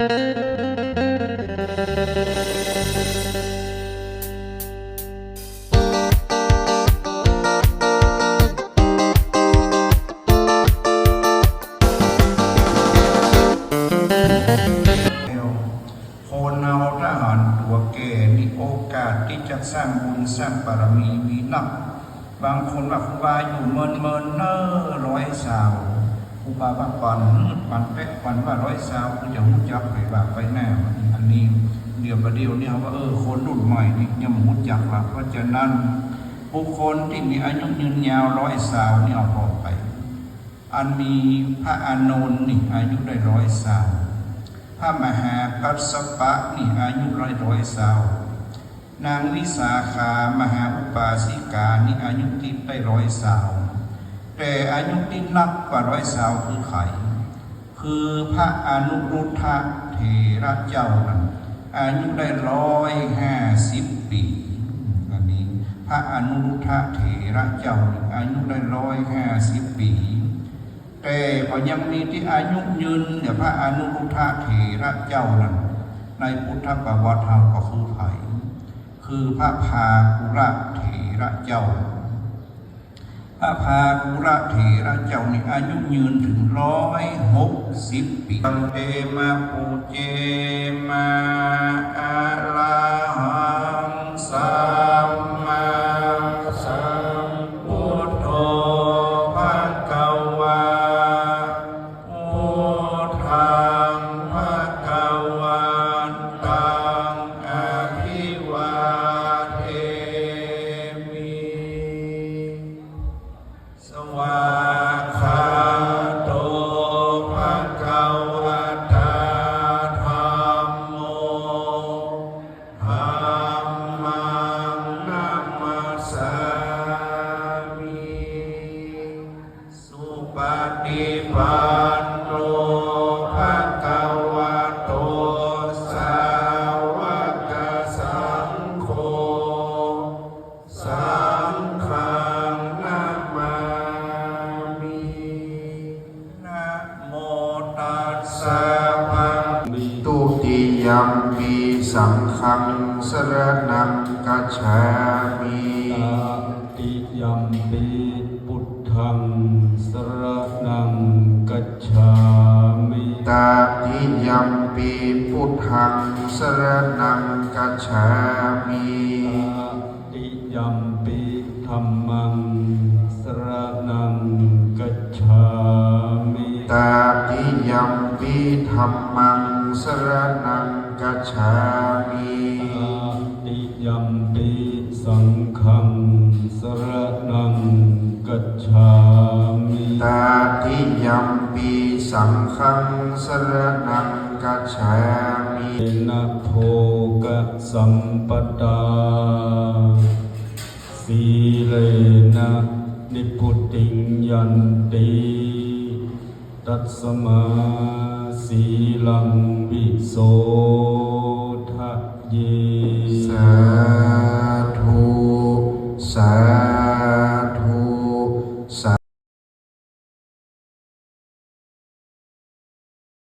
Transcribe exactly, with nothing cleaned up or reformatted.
คนเฮาถ้าหันตั๋วแก่นี่ โอกาสตี้จะสร้างบุญสร้างบารมีมีนัก บางคนว่า ครูบาอยู่เมินๆ เน่อ ร้อยซาว ครูบาว่า ปั๋น ปั๋นแป๊ะ ปั๋นว่า ร้อยซาว กูจะฮู้จัก ไปว่าไปแน่ อันนี้ เดี๋ยวประเดี๋ยวนี้ว่า เออ คนรุ่นใหม่นี่ยังบ่ฮู้จักละ เพราะฉะนั้น บุคคลตี้มีอายุยืนยาว ร้อยซาว นี่เอาผ่อไป อันมีพระอานนท์นี่อายุได้ร้อยซาว พระมหากัสสปะนี่อายุได้ร้อยซาว นางวิสาขามหาอุปาสิกานี่อายุตี้ได้ร้อยซาว แต่อายุตี้นักกว่าร้อยซาวคือใผ คือพระอนุรุทธเถระเจ้านั้น อายุได้ร้อยห้าสิบปี๋ อันนี้พระอนุรุทธเถระเจ้านี่อายุได้ร้อยห้าสิบปี๋ แต่ก็ยังมีตี้อายุยืนกว่าพระอนุรุทธเถระเจ้านั้น ในพุทธประวัติเฮาก็คือใผ คือพระภากุละเถระเจ้า พระภากุละเถระเจ้านี่อายุยืนเถิงร้อยหกสิบปี๋ ตัง เต มะ ปู เจ มะ อะระหัง สัมมาสัม พุทโธ ภะคะวา พุทธัง ภะคะวันตัง อะภิวาเทมิ สวากขาโต ภะคะวะตา ธัมโม ธัมมัง นะมัสสามิ สุปะฏิปันโน ภะคะวะโต สาวะกะสังโฆ สังฆัง นะมามิ นะโมตัสสะ ภะ มิ ทุติยัมปิ สังฆัง สะระณัง กัจฉามิ ตติยัมปิ พุทธัง สะระณัง กัจฉามิ ตติยัมปิ พุทธัง สะระณัง กัจฉามิ ตติยัมปิ ธัมมัง สะระณัง กัจฉามิ ตติยัมปิ ธัมมัง สะระณัง กัจฉามิ ตติยัมปิ สังฆัง สะระณัง กัจฉามิ ตติยัมปิ สังฆัง สะระณัง กัจฉามิ เยนะ โภคะสัมปะตา สีเลนะ นิพพุติง ยันติ ตัสสะมา สีลัง วิโสทะเย สาธุ สา